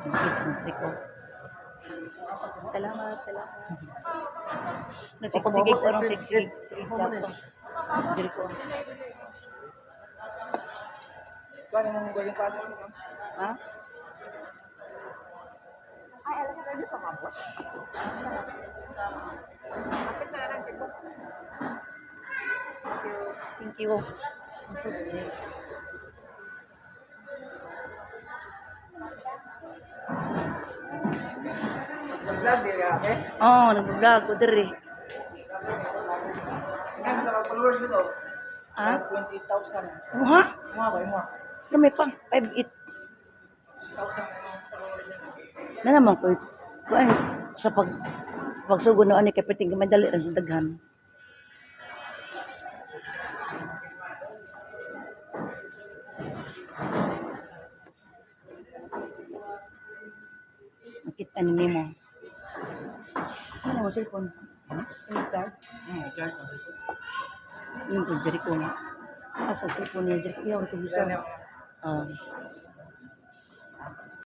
Makita ng triko. Salamat, salamat. Nagsigig ko rin, sige, sige, sakto. Jericho. Kuha mong boarding pass. Ha? Ay, alam mo, pwede pa mabot. Kapit na lang si Book. Thank you. Nag-vlog di ka, eh? Oh, nag-vlog ko diri. Ngayon, mga followers ko to. Ha? 20,000. Oh, ha? Mga ba, mga? Kami pa, 5-8. 1,000. Na naman ko, kuan sa pagsugod no ani kay perting gamay dali ra sa daghan. Makita ni nimo. Ano mo cellphone? Ano charge? Charge. Yung ko Jericho na. Asa cellphone niya Jericho? Iyaw ko gusto. Ah.